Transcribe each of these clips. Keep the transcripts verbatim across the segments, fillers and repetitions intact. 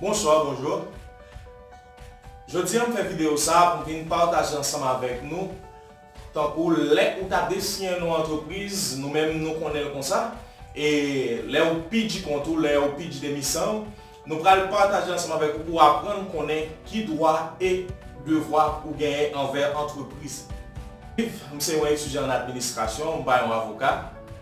Bonswa, bonjou. Jodi a, m fè videyo sa a pou m vin pataje ansanm avèk nou, tankou lè ou ta desiyen non antrepriz, nou menm nou konnen l konsa, e lè ou P G kont ou, lè ou P G demisan, nou pral pataje ansanm avèk ou pou w aprann konnen ki dwa e devwa ou genyen anvè antrepriz. M se yon etidyan an administrasyon, m pa yon avoka.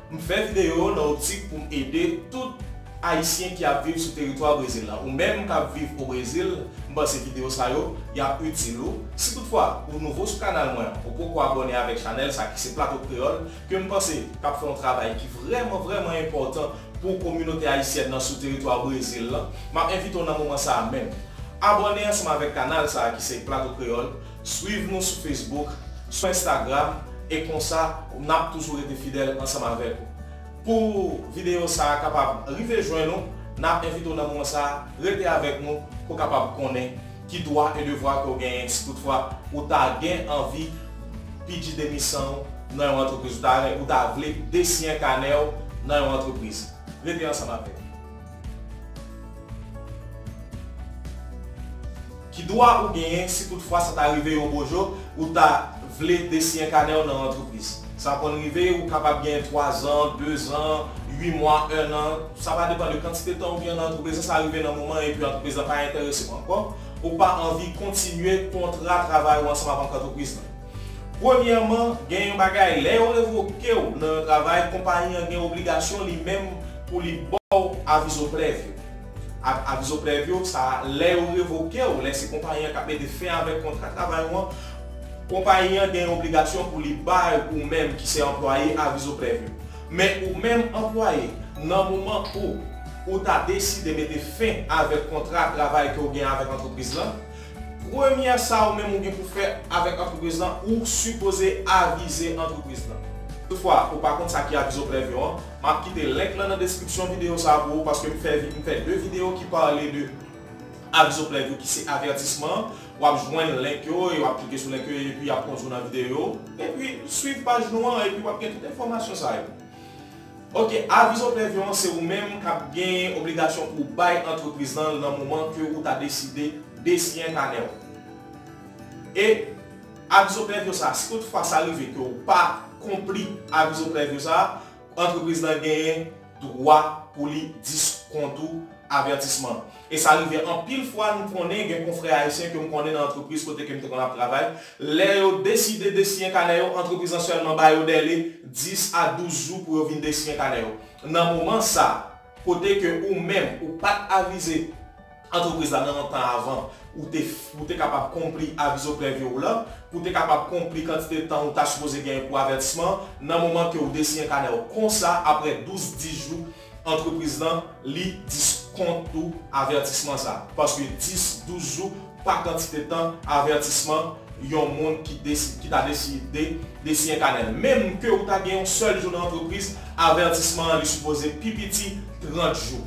M fè videyo nan optik pou m ede tout Ayisyen ki ap viv sou teritwa Brezil la. Ou menm k ap viv o Brezil, m panse videyo sa yo, y ap itil ou. Si toutfwa ou nouvo sou kanal mwen, ou poko abòne avèk chanèl sa ki se Plato Kreyòl, ke m panse k ap fè yon travay ki vrèman, vrèman enpòtan pou kominote ayisyèn nan sou teritwa Brezil la, m ap envite w nan moman sa a menm. Abòne ansanm avèk kanal sa a ki se Plato Kreyòl, swiv nou sou Facebook, sou Instagram, e konsa, n ap toujou rete fidèl ansanm avèk ou. Pou videyo sa a kapab rive jwenn ou, n ap envite w nan moman sa a, rete avèk nou pou w kapab konnen ki dwa e devwa ke w genyen si toutfwa ou ta gen anvi P G demisan w nan yon antrepriz, ou ta, ou ta vle desiyen kanè w nan yon antrepriz. Rete ansanm avèk. Ki dwa ou genyen si toutfwa sa ta rive yon bon jou, ou ta vle desiyen kanè w nan antrepriz? Sa konn rive, ou kapab gen twazan, dezan, uit mwa, ennan. Sa va depann de kantite tan ou gen nan antrepriz lan, sa rive nan moman epi antrepriz lan pa enterese w ankò, ou pa anvi kontinye kontra travay ou ansanm avèk antrepriz lan. Premyèman, gen yon bagay, lè yo revoke w nan yon travay, konpayi an gen obligasyon li menm pou li ba w avizo prèv yo. A-, avizo prèv yo, sa, lè yo revoke w, lè se konpayi an k ap mete fen avèk kontra travay ou an, konpayi an gen yon obligasyon pou li bay ou menm ki se anplwaye avizo prèv yo. Men ou menm anplwaye, nan moman ou, ou ta deside mete fen avèk kontra travay ke w gen avèk antrepriz lan, premyè sa ou menm ou gen pou fè avèk antrepriz lan, ou sipoze avize antrepriz lan. Toutfwa, ou pa konn sa ki avizo prèv yo an, m ap kite link lan nan deskripsyon videyo sa a pou ou, paske m fè vi-, m fè de videyo ki pale de avizo prèv yo, ki se avètisman an. W ap jwenn link yo, e w ap klike sou link yo, epi y ap kondui w nan videyo. Epi, swiv paj nou an, epi w ap gen tout enfòmasyon sa yo. Ok, avizo prèv yo an, se ou menm k ap gen obligasyon pou w bay antrepriz lan nan moman ke ou ta deside desiyen kanè w. E avizo prèv yo sa, si toutfwa sa rive ke w pa konpli avizo prèv yo sa, antrepriz lan genyen dwa pou li diskont ou avètisman. E sa rive anpil fwa, m konnen gen konfrè ayisyen ke m konnen nan antrepriz kote ke m te konn ap travay, lè yo deside desiyen kanè yo, antrepriz lan sèlman ba yo dèle dis a douz jou pou yo vin desiyen kanè yo. Nan moman sa, kote ke ou menm, ou pa t avize antrepriz la nan yon tan avan, ou te, ou te kapab konpli avizo prèv yo w lan, pou te kapab konpli kantite tan ou ta sipoze genyen pou avètisman, nan moman ke ou desiyen kanè w konsa, apre douz, dis jou, antrepriz lan, li diskont ou avètisman sa. Paske dis, douz jou, pa kantite tan avètisman yon moun ki desi-, ki ta deside desiyen kanè l. Menm ke ou ta gen yon sèl jou nan antrepriz, avètisman an li sipoze pi piti trant jou.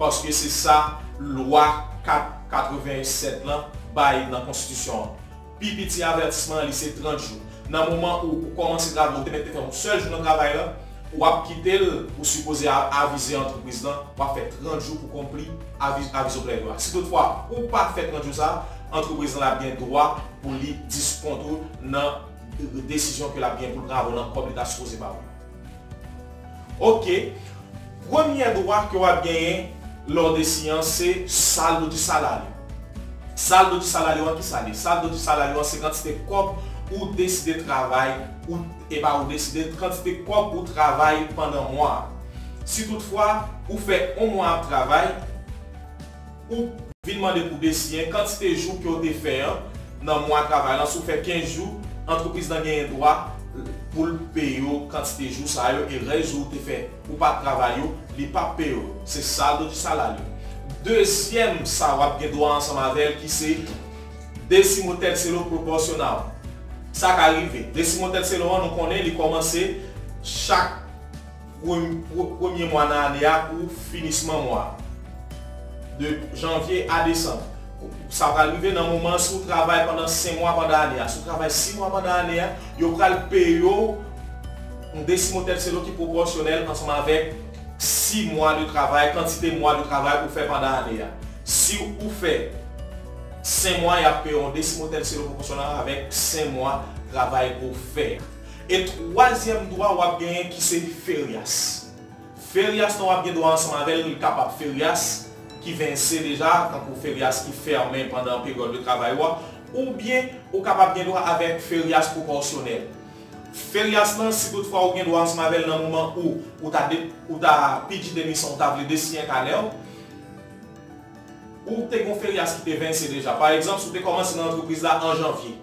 Paske se sa lwa kat katrevennsèt lan bay nan konstitisyon an. Pi piti avètisman an li se trant jou. Nan moman ou, ou kòmanse travay, ou te mete fè yon sèl jou nan travay lan, w ap kite l, ou sipoze a-, avize antrepriz lan, w ap fè trant jou pou konpli avi-, avizo prèv yo a. Si toutfwa ou pa fè trant jou sa, antrepriz lan ap gen dwa pou li diskont ou nan desizyon ke l ap gen pou l pran avè w nan kòb li ta sipoze ba ou. Ok, premye dwa ke w ap genyen lè w desiyen an se saldo di salario. Saldo di salario an ki sa l ye? Saldo di salario an se kantite kòb ou deside travay, ou, e pa ou deside, kantite kòb ou travay pandan mwa a. Si toutfwa ou fè yon mwa ap travay, ou vin mande pou desiyen kantite jou ke w te fè an nan mwa travay lan. Si w fè kenz jou, antrepriz lan genyen dwa pou l peye w kantite jou sa yo, e rès jou w te fè ou pa t travay yo, li p ap peye w. Se saldo di salario. Dezyèm sa w ap gen dwa ansanm avè l ki se décimo tercero proporcional. Sa ka rive. Décimo tercero an, nou konnen li kòmanse chak prem-, pre-, premye mwa nan ane a pou finisman mwa. De janvye a desanm. Sa pral rive nan moman si w travay pandan senk mwa pandan ane a. Si w travay sis mwa pandan ane a, yo pral peye w yon décimo tercero ki pwopòsyonèl ansanm avèk sis mwa de travay, kantite mwa de travay ou fè pandan ane a. Si ou fè senk mwa, y ap peye w yon desimontèl selon pwopòsyonèl avèk senk mwa travay ou fè. E twazyèm dwa w ap genyen ki se ferias. Ferias lan w ap gen dwa ansanm avè l, li kapab ferias ki vense deja, tankou ferias ki fèmen pandan peryòd de travay ou a, oubyen ou kapab gen dwa avèk ferias pwopòsyonèl. Ferias lan, si toutfwa ou gen dwa ansanm avè l nan moman ou, ou ta de, ou ta pidji demisyon, ou ta vle desiyen kanè w, ou te gen ferias ki te vense deja. Pa egzanp, si w te kòmanse nan antrepriz la an janvye,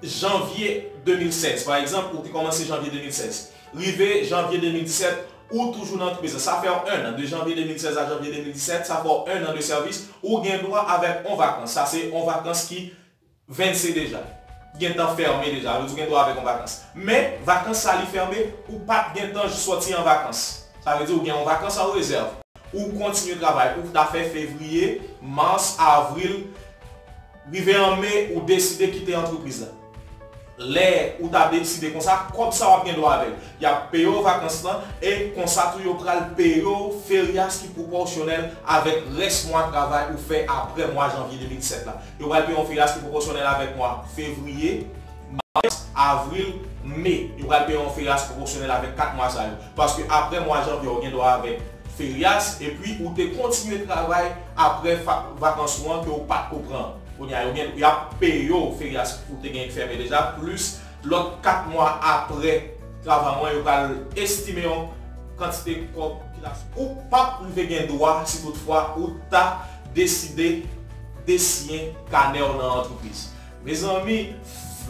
janvye de mil sèz, pa egzanp, ou te kòmanse janvye de mil sèz. Rive janvye de mil disèt, ou toujou nan antrepriz la. Sa fè w en an. De janvye de mil sèz a janvye de mil disèt, sa fè w en an de sèvis. Ou gen dwa avèk yon vakans. Sa se yon vakans ki vense deja. Gentan fèmen deja. Sa vle di ou gen dwa avèk yon vakans. Men, vakans sa li fèmen, ou pa t gentan sòti an vakans. Sa vle di ou gen yon vakans an rezèv. Ou kontinye travay, ou ta fè fevriye, mas, avril, rive an me, ou deside kite antrepriz la. Lè ou ta deside konsa, kòb sa w ap gen dwa avè l. Y ap peye w vakans lan, e konsa tou yo pral peye w ferias ki pwopòsyonèl avèk rès mwa travay ou fè apre mwa janvye de mil disèt la. Yo pral peye w ferias ki pwopòsyonèl avèk mwa fevriye, mas, avril, me. Yo pral peye w ferias pwopòsyonèl avèk kat mwa sa yo. Paske apre mwa janvye, ou gen dwa avèk ferias, epi ou te kontinye travay apre fa-, vakans ou an ke ou pa t ko pran. Kounye a, yo gen, y ap peye w ferias ou te gen fèmen deja, plis lòt kat mwa apre travay ou an, yo pral estime yon kantite kòb ki la. Ou p ap rive gen dwa si toutfwa ou ta deside desiyen kanè w nan antrepriz. Mezanmi,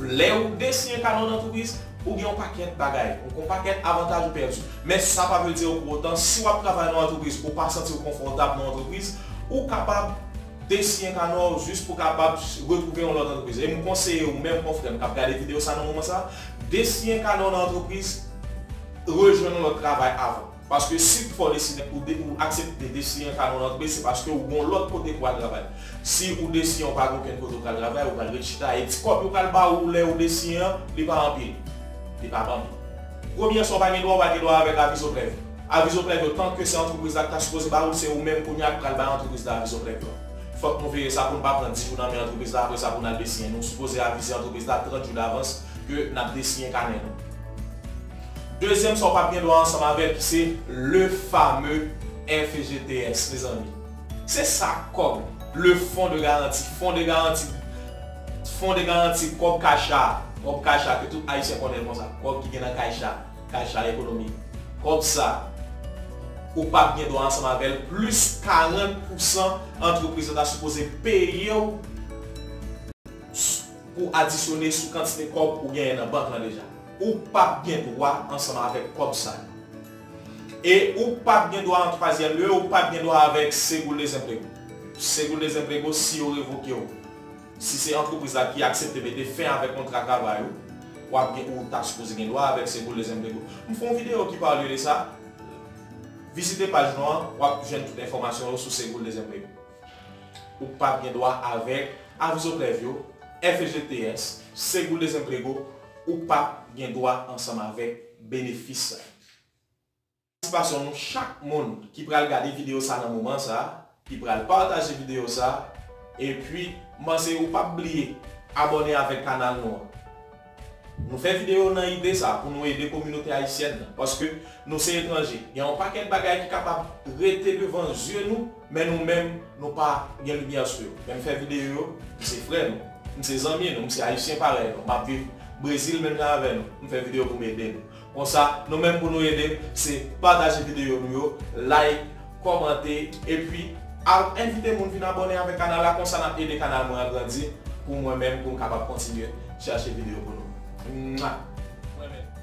lè ou desiyen kanè w nan antrepriz, ou gen yon pakèt bagay, ou gen yon pakèt avantaj ou pèdi. Men sa pa vle di pou otan, si w ap travay nan yon antrepriz, ou pa santi w konfòtab nan yon antrepriz, ou kapab desiyen kanè w jis pou kapab retwouve yon lòt antrepriz. E m konseye ou menm konfrè m k ap gade videyo sa nan moman sa, desiyen kanè w nan antrepriz, rejwenn yon lòt travay avan. Paske si w fè w deside pou de, ou aksepte desiyen kanè w nan antrepriz, se paske ou gen yon lòt kote pou al travay. Si ou desiyen ou pa gen okenn kote ou pral travay, ou pral ret chita, e ti kòb yo pral ba ou lè ou desiyen an, li pa anpil. Li pa anpil. Premye sa w pa gen dwa, ou pa gen dwa avèk avizo prèv. Avizo prèv yo, tanke se antrepriz la ki ta sipoze ba ou l, se ou menm kounye a ki pral bay antrepriz la avizo prèv lan. Fòk nou veye sa pou n pa pran dis jou nan men antrepriz la, apre sa pou n al desiyen. Nou sipoze avize antrepriz la trant jou davans ke n ap desiyen kanè nou. Dezyèm sa w p ap gen dwa ansanm avè l ki se le fameux F G T S, mezanmi. Se sa kòb, le fonds de garantie, fonds de garantie, fonds de garantie, kòb kacha, kòb kacha ke tout Ayisyen konnen l konsa, kòb ki gen nan kacha, kacha ekonomik. Kòb sa, ou p ap gen dwa ansanm avè l plis karant pousan antrepriz la ta sipoze peye w pou adisyone sou kantite kòb ou genyen nan bank lan deja. Ou p ap gen dwa ansanm avèk kòb sa yo. E ou p ap gen dwa an twazyèm lye, ou p ap gen dwa avèk Seguro-Desemprego. Seguro-Desemprego, si yo revoke w, si se antrepriz la ki aksepte mete fen avèk kontra travay ou, w ap gen, ou ta sipoze gen dwa avèk Seguro-Desemprego. M fè yon videyo ki pale de sa. Vizite paj nou an, w ap jwenn tout enfòmasyon yo sou Seguro-Desemprego. Ou p ap gen dwa avèk avizo prèv yo, F G T S, Seguro-Desemprego, ou p ap gen dwa ansanm avèk benefis sa. Patisipasyon nou chak moun ki pral gade videyo sa nan moman sa, ki pral pataje videyo sa, epi m panse ou p ap bliye abòne avèk kanal nou an. Nou fè videyo nan ide sa pou nou ede kominote ayisyèn nan, paske nou se etranje. Gen yon pakèt bagay ki kapab rete devan zye nou, men nou menm, nou pa gen limyè sou yo. Men m fè videyo yo, m se frè nou, m se zanmi nou, m se ayisyen parèy nou, m ap viv Brezil menm jan avè nou, m fè videyo pou m ede nou. Konsa, nou menm pou nou ede m, se pataje videyo nou yo, like, kòmante, epi al envite moun vin abòne avèk kanal la, konsa n ap ede kanal mwen an grandi pou mwen menm, pou m kapab kontinye chache videyo pou nou. Mwa! Mwen menm.